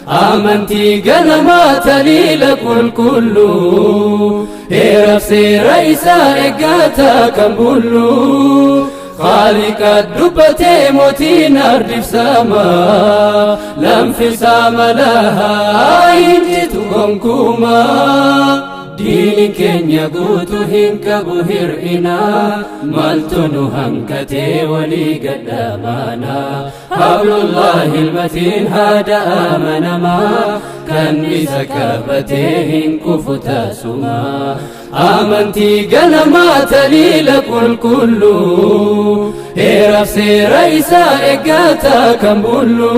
Amantii ganamaa taliila qulqulluu, heeraaf seera isaa eeggataa kan bullu. Khaliqa dubbatee mootiin ardiif samaa, lamfisaa malahaa hin jitu gonkumaa. Diiniin keenya guutuu hin qabu hir'ina, maaltu nu hanqatee walii gadhamaana? Hablullahi ilmatiin haada amanamaa, kan isa qabatee hin kufu tasuma. Amantii ganamaa taliila qulqulluu, heeraaf seera isaa eeggataa kan bullu.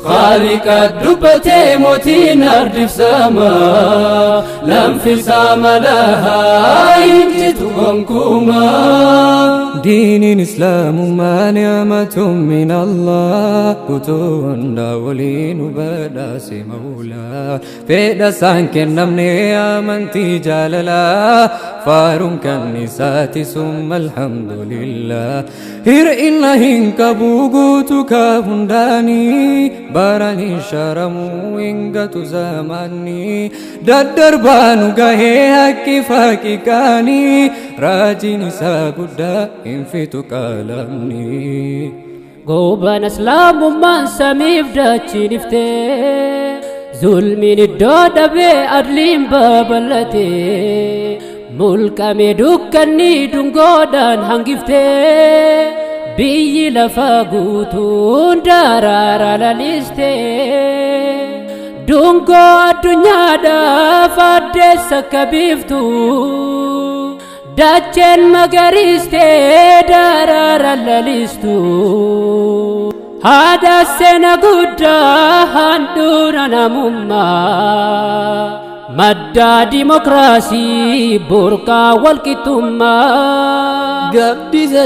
Khaliqa dubbatee mootiin ardiif samaa, lamfisaa malahaa hin jitu gonkumaa. Diiniin Islaamummaa ni'matun min Allah, guutuu hundaa waliin nu badhaase Mawlaa. Fedha isaan kennamne amantii jaalalaa, faaruun kan isaati summa alhamdulillah. Hir'ina hin qabu guutuu ka hundaanii, baraan hin sharamuu hin gatu zamaanni. Daddarbaa nu gahee haqqi faqiqaanii, raajiin isaa guddaa hin fixu qalamni. Goobana Islaamummaan samiif dachiin iftee, zulmiin iddoo dhabee adliin babal'atee, mulqamee dukkanni dungoodhaan hangiftee, biyyi lafa guutuun daraara lalistee, dungoo addunyaadhaaf addeessa akka biiftuu, dacheen magariistee daraara lalistu. Haadha seena guddaa handhuura namummaa, madda dimokiraasii burqaa walqixxummaa. Gaddisa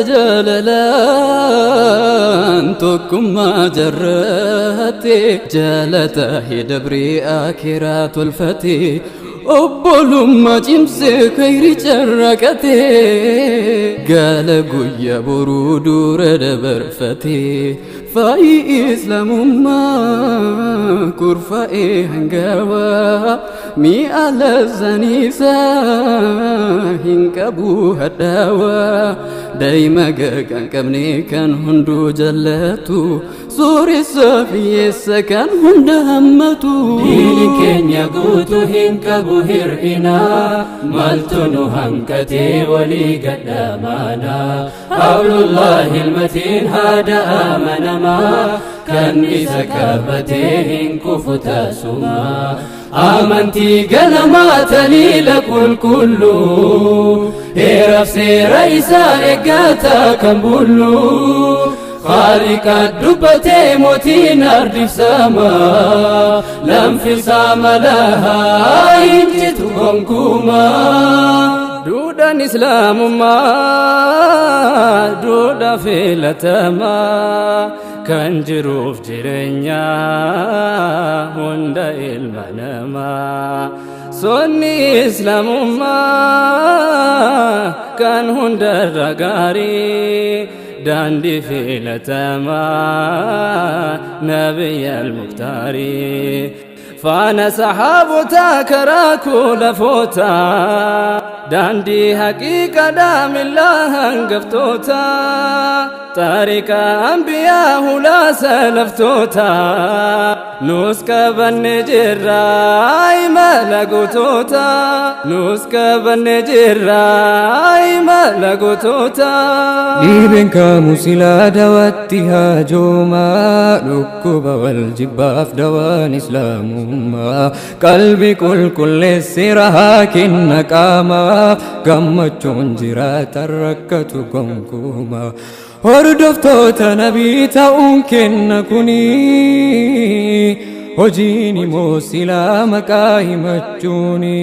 jaalalaan tokkummaa jarratte, jaalata hidabrii akiraa tolfate, obbolummaa cimsee khayri carraqate, gaala guyyaa boruu dura dabarfate. Faayi Islaamummaa kurfa'ee hangawaa, mi'a lazzaniisaa hin qabu hadhaawaa. Daa'ima kan qabne kan hunduu jallatu, sooressa hiyyeessa kan hunda hammatu. Diiniin keenya guutuu hin qabu hir'ina, maaltu nu hanqatee walii gadhamaana? Hablullahi ilmatiin haada amanamaa, kan isa qabatee hin kufu tasuma. Amantii ganamaa taliila qulqulluu, heeraaf seera isaa eeggataa kan bullu. Khaliqa dubbatee mootiin ardiif samaa, lamfisaa malahaa hin jitu gonkumaa. Duudhaan Islaamummaa duudhaa filatamaa, kan jiruuf jireenya hunda ilma namaa. Sonni Islaamummaa kan hundarra gaarii, daandii filatamaa Nabiyya al-Muktaarii. Faana sahaabotaa karaa kulafootaa, daandii haqiiqadhaa millaa hangaftootaa, xaariqa ambiyaa hulaa salaftootaa, nus qabanne jirra imala gootoota, nus qabanne jirra imala gootoota. Dhibeen kaamu silaa dawatti haajoomaa, dhukkuba wal jibbaaf dawaan Islaamummaa. Qalbi qulqulleessi rahaa kenna qaamaa, gammachuun jiraatan rakkatu gonkumaa. Hordoftoota nabii ta'uun kenna kuni, hojiin immoo silaa maqaa himachuuni.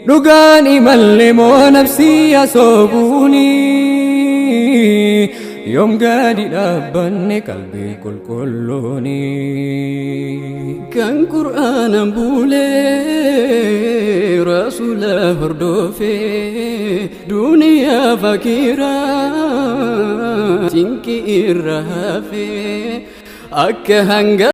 Dhugaan imalle moo nafsii asoobuuni? Yoom gadi dhaabbanne qalbii qulqulluuni? Kan Qur'aanan bulee Rasuula hordofee, duniyaa fakiraa cinqii irra hafee. Akka hanga.